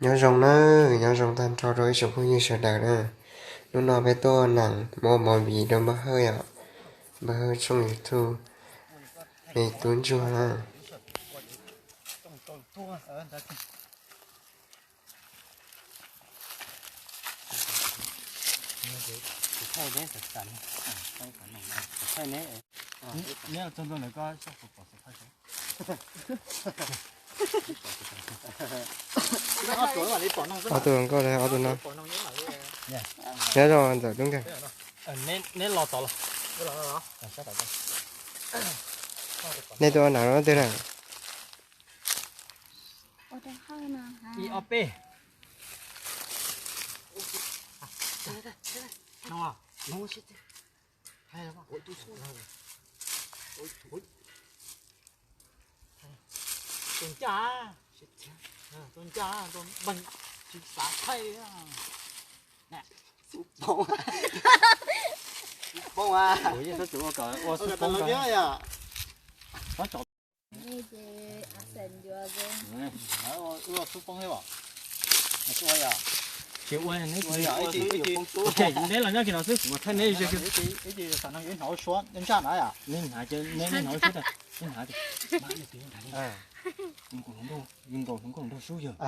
Nyob zoo nawb, nyob zoo tag nrho rau ib tsoom phooj ywg sawv daws na. Hnub no peb tuaj nees muab movie rau npawg Hawj yom, npawg Hawj tshooj YouTube li tub ntsuag na. Ob tug nkauj li ob tug no. Nyob zoo ntxawm tub nkeeg. Neb los tod los? Nej tuaj ua nam no twg na? Ib ob peb. Tus ncaj, tus ncaj, npej tsis xav thaij. Xub poob, xub poob a. Ua xub poob, ua xub poob thiab os. Tsis ua, neb los nyob kiag no xwb, kuv thaij neb. Hnov suab ntsaj na yom. Neb hnav, neb hnav, neb hnav. Zoo nkaus hluas nkauj nraug sub yawg.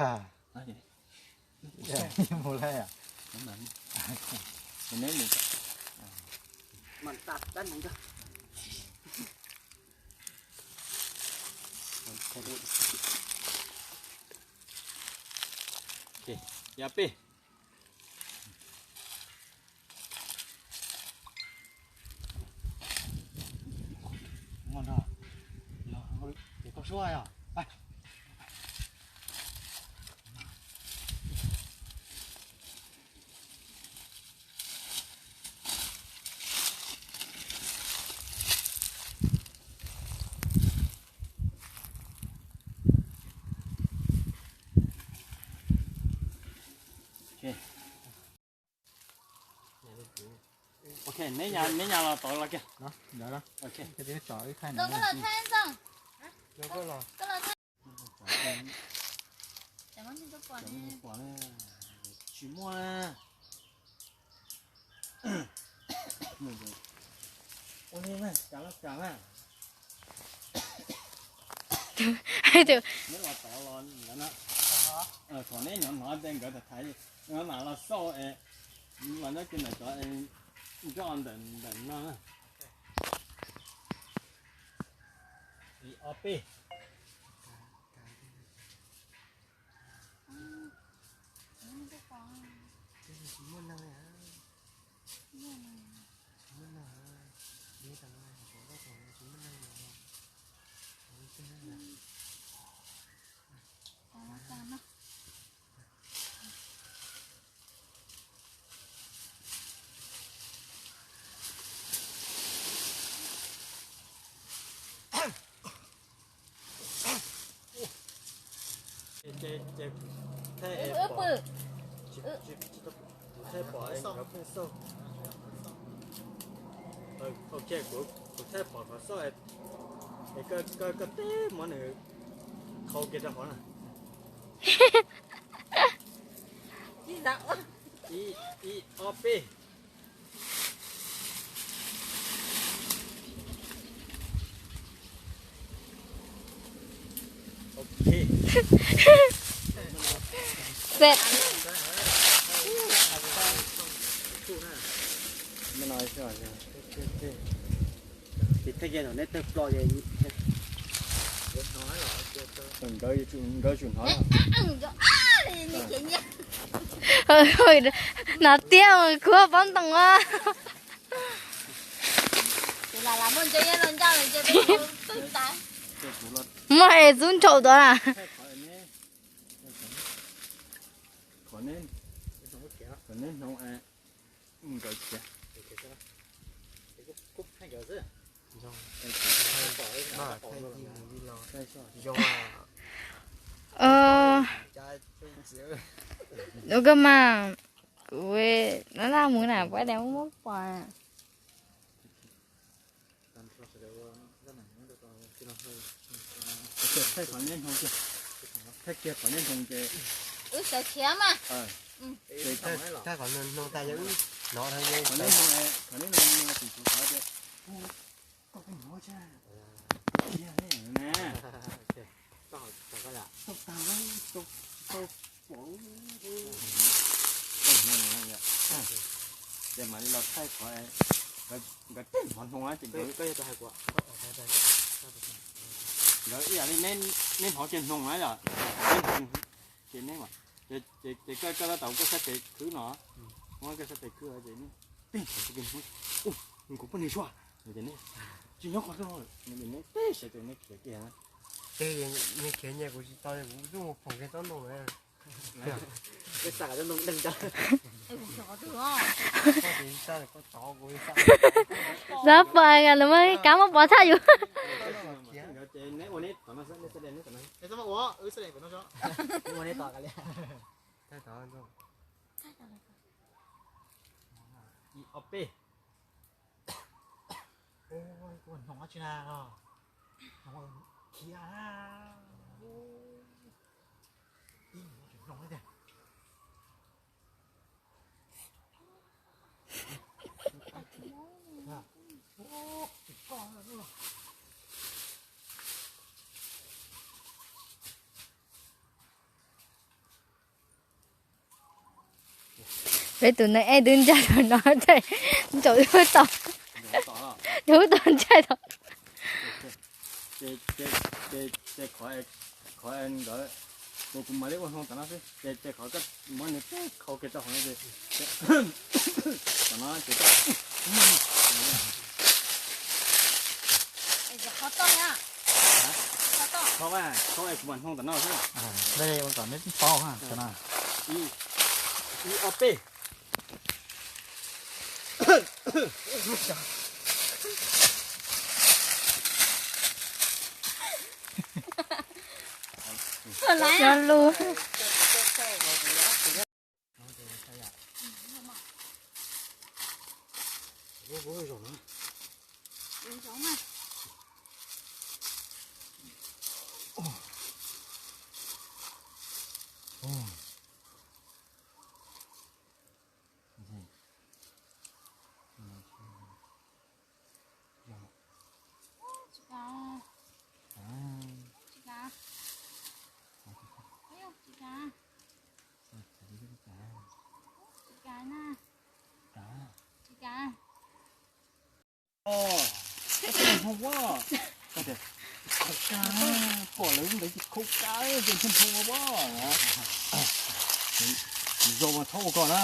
Yog peb. Ok, neb nyas los tod los kiag. Tsis muaj. Ua li na, cas los cas na. Neb los tod los ntawd na. Thaum neb hnov hnov tej nkawd tham tham, mam los xauj es los nyob kiag ntawm cov nroj ntawm ntawm no na. Ob peb. Tsis muaj neeg li. Tsis muaj neeg li. Tsis muaj neeg li. Ces kuv thaij pom, kuv thaij pom nkawd pheej xauj. Ok, kuv thaij pom nkawd xauj es koj teb muab nws khau kiag rau hauv na. Ib, ob peb. Tsis thaij kiag thaum neb tawg plom. Nkawd tsum hnov. Hnav tiag, kuv pob ntoos a. Muaj es xub ntsaum tuaj na. Kom neb hnoos es nkawd khiav. Ua koj mas, kuv no laj mus na, puab tias muab pom. Thaij kiag qhov neb hnoos ces, thaij kiag qhov neb hnoos ces. Wb sawv khiav mas. Tag qhov no tas yog wb hnov rau yeej. Ces mam li los thaij qhov nkawd tej hmov hnoos ces nkawd, nkawd ib yam li neb hmov kiag hnoos na yom, ces koj, koj tab tom koj sab tes khwb no, muab koj sab tes khwb ces neb tej hmov kiag hnoos, kuv poj niam suav, ces neb tsis nyob qhov twg, neb tej sawv tes neb khiav kiag. Ces neb khiav nyias kuv tsis tau, kuv twb mus phoom kiag tsob ntoo lawm. Xav pom lawv muaj kab muab pov thaj yus. Peb tus neeg ej twb ntshai no, ntshai ntsaum, ub tau ntshai tau. Ces qhov nkawd, kuv, kuv mam li ua hnoos tom no xwb, ces, ces qhov koj muab nws khau kiag rau hauv no ces, tom no ces, khau, khau es kuv mam hnoos tom no xwb. Ua kom neb paub, ib, ob peb. Cov lus. Pom lawv ntawd ces khau kab ces thiaj hmoo ua. Zoo mas txhob ua koj na.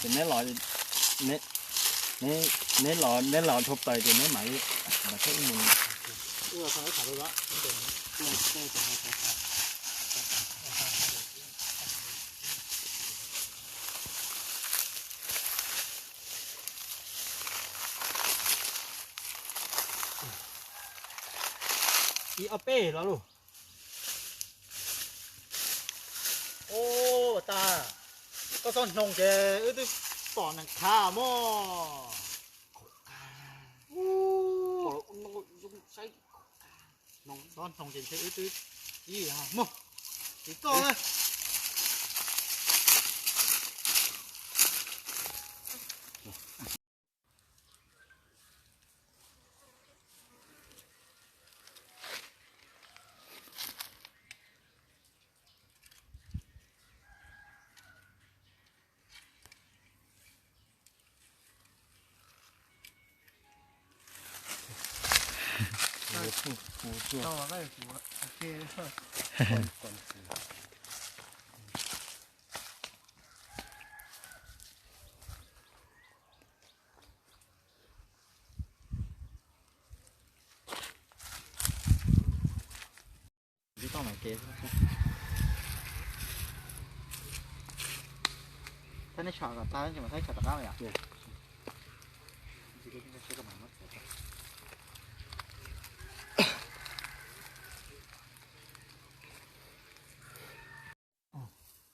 Ces neb los, neb los, neb los dhau plaws ces neb mam li, mam thob ib mus. Ib ob peb los lauj. Ua tas, koj txhob hnoos ces wb twb pom nees khav mog. Txhob hnoos ces ntshe wb twb ib mog. Tsis txoj na. Thab neb tsham kom tag, tsis mas thab tsham tom qab yom.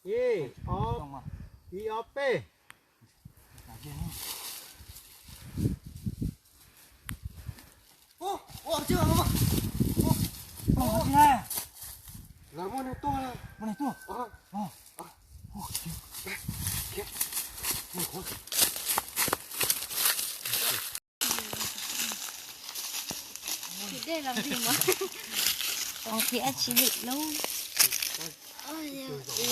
Ib, ob, ib ob peb. Lawv muaj neeg tuaj, muaj neeg tuaj. Los nqhis mas, los nqhis dab tsi lwm lub.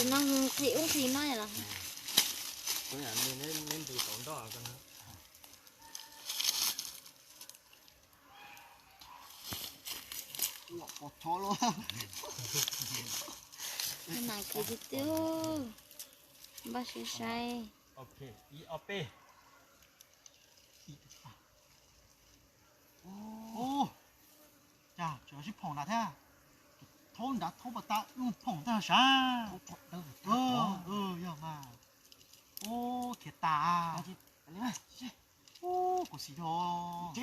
Nqhis ub nqhis no los. Mas kis tiag tiag, npaj sai sai. Cas tseem sib phoom nrad thiab? Thaub nrad thaub pas tas wb phoom tag sav. Yog mas. Ub, khiav tas. Ub, kuv xis dhau.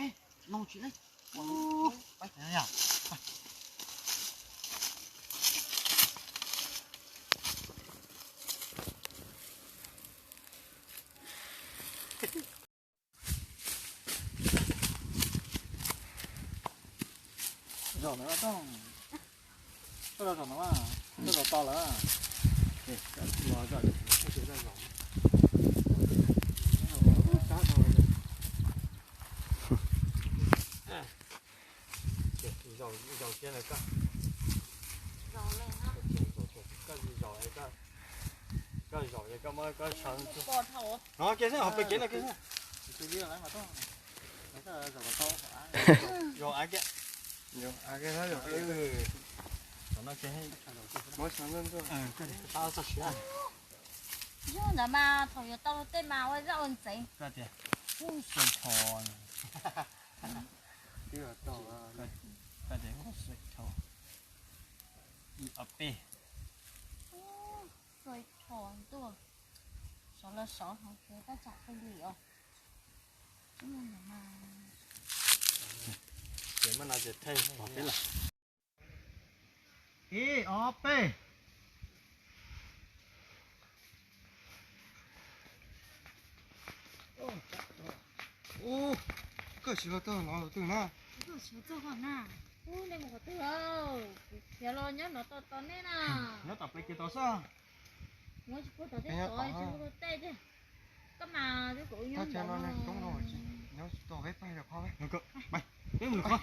Zaum no, koj zaum no, koj zaum to lawm. Zaum kiag lawm koj. Koj zaum, koj zaum es koj muab koj sawv no kiag xwb, ho pem kev no kiag xwb. Zaum av kiag. Zaum av kiag, zaum no kiag. Yog ntawd mas thaum yuav tau luag tej mas ua zaj ua ntxeev. Koj tias, koj tias, ib ob peb. Txhua thaum ntuj, sov los sov hauv kev tab tsam peb li os. Ces muab no ces thej pom peb lawm. Ib ob peb. Ub, koj tsis los txog no twg na? Koj tsis los txog qhov na. Ub, nej mus qhov twg? Kuv khiav los nyob no tos tos nej na. Nyob tom peb kev tod xwb. Muab tsis puag tom tej tod, tsis mus rau tej tiag. Koj mas twb kom nyob ntawd no. Nyob tsis tau, peb pab yog qhov. Peb mus lwm qhov.